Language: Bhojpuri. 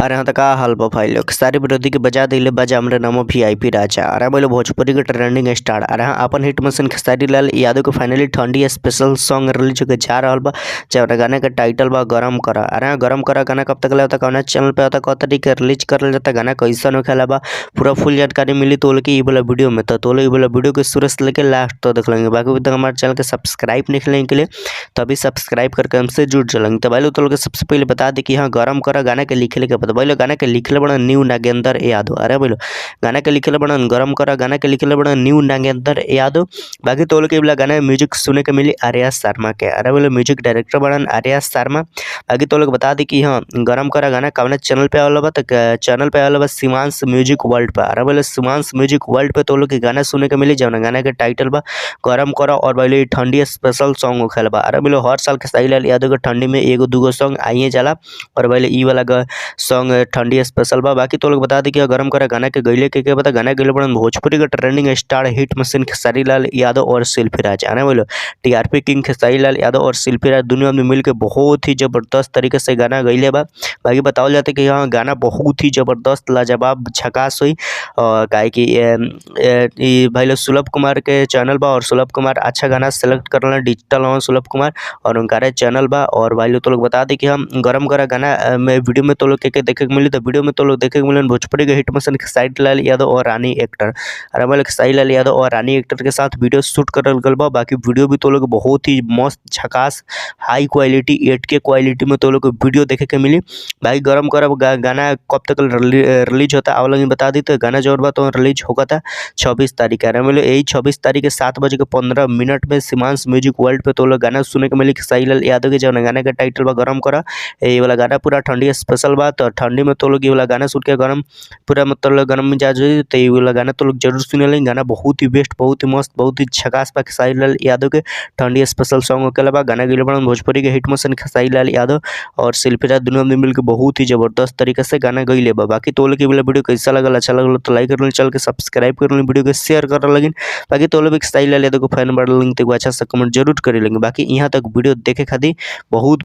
अरे हाँ, त का हाल बा भाई लोग। सारे विरोधी के बजा दिले बाजा, हमरे नामो वीआईपी राजा। अरे बोलो भोजपुरी के ट्रेंडिंग स्टार। अरे हाँ, अपन हिट मशीन खेसारी लाल यादव के फाइनली ठंडी स्पेशल सॉन्ग रिलीज होके जा रहल बा, जौना गाना के टाइटल बा गरम करा। अरे हाँ, गरम करा गाना कब तक आता, कौना चैनल पे आता, कब तारीख के रिलीज करल जाता, गाना कैसन होखेला बा, पूरा फुल जानकारी मिली तो के ई वाला वीडियो में। तो ई वाला वीडियो के शुरू से लेके लास्ट तक देख लेंगे। बाकी अभी तक हमारे चैनल के सब्सक्राइब नहीं लेने के लिए तो अभी सब्सक्राइब करके हमसे जुड़ चलेंगे। तो भाई लोग तो सबसे पहले बता दी कि हाँ, गरम करा गाना के लिखे के पता भाई लोग गाना के लिखले बड़ा न्यू नागेंद्र यादव। अरे भाई लोग गाना के लिखले बड़ा गरम करा गाना के लिखले बड़ा न्यू नागेंद्र यादव। बाकी तो के वाला गाना म्यूजिक सुने के मिली आर्या शर्मा के। अरे बोले म्यूजिक डायरेक्टर बड़न आर्या शर्मा। बाकी तो लोग बता दी कि हाँ, गरम करा गाना कौन चैनल पे आवल बा, तो चैनल पे आवल बा सीमांश म्यूजिक वर्ल्ड पर। अरे बोले सीमांश म्यूजिक वर्ल्ड पे तो लोग के गाना सुने के मिली, जौन गाना के टाइटल बा गरम करा और भाई ठंडी स्पेशल सॉन्ग होखेला बा। अरे बोले हर साल खेसारी लाल यादव के ठंडी में एगो दूगो सॉन्ग आइए जाला और भाई ई वाला सॉन्ग ठंडी स्पेशल बा। बाकी तो लोग बता दी कि गरम करा गाना के गईले के बता गाना गईले बड़न भोजपुरी के trending star hit machine Khesari Lal Yadav और शिल्पी राज। अरे बोलो टीआरपी किंग खेसारी लाल यादव और शिल्पी राज दोनों आदमी मिलकर बहुत ही जबरदस्त तरीके से गाना गईले बा। बाकी बतावल जाता कि हाँ, गाना बहुत ही जबरदस्त लाजवाब झकास हुई। और काहे कि भाई लोग सुलभ कुमार के चैनल बा और सुलभ कुमार अच्छा गाना सेलेक्ट करला डिजिटल और सुलभ कुमार और उनका चैनल बा। और भाई लोग तो लोग बता दी कि हम गरम करा गाना में वीडियो में तो लोग के देखे के मिली, तो वीडियो में तो लोग देखे के मिले भोजपुरी के हिट मशीन खेसारी लाल यादव और रानी एक्टर। अरे भाई खेसारी लाल यादव और रानी एक्टर के साथ वीडियो शूट करल गल बा। बाकी वीडियो भी तो लोग बहुत ही मस्त झकास हाई क्वालिटी 8K quality में तो लोग वीडियो देखे के मिली। भाई गरम करा गाना कब तक रिलीज होता आवल बता दी, तो गाना जो बा तो रिलीज होगा था 26 तारीख के। अरे बोले यही 26 तारीख के 7:15 में सीमांश म्यूजिक वर्ल्ड पे तो लोग गाना सुने के मिली खेसारी लाल यादव के, जौन गाना के टाइटल बा गरम करा। ये वाला गाना पूरा ठंडी स्पेशल बा, तो ठंडी में तो लोग ये वाला गाना सुन के गरम पूरा मतलब गरम मिजाज हो, तो ये वाला गाना तो लोग जरूर सुने लेंगे। गाना बहुत ही बेस्ट, बहुत ही मस्त, बहुत ही झकास बा खेसारी लाल यादव के ठंडी स्पेशल सॉन्ग होखेला बा। गाना गईले बड़न भोजपुरी के हिट मशीन खेसारी लाल यादव और शिल्पी राज दोनों आदमी मिलकर बहुत ही जबरदस्त तरीके से गाना गईले बा। बाकी तो लोग वाला वीडियो कैसा लगल, अच्छा लगल तो लाइक कर चल के सब्सक्राइब कर वीडियो के शेयर कर लगिन। बाकी तो लोग खेसारी लाल यादव को फैन बढ़ लेंगे तो अच्छा सा कमेंट जरूर कर लेंगे। बाकी यहाँ तक वीडियो देखे खातिर बहुत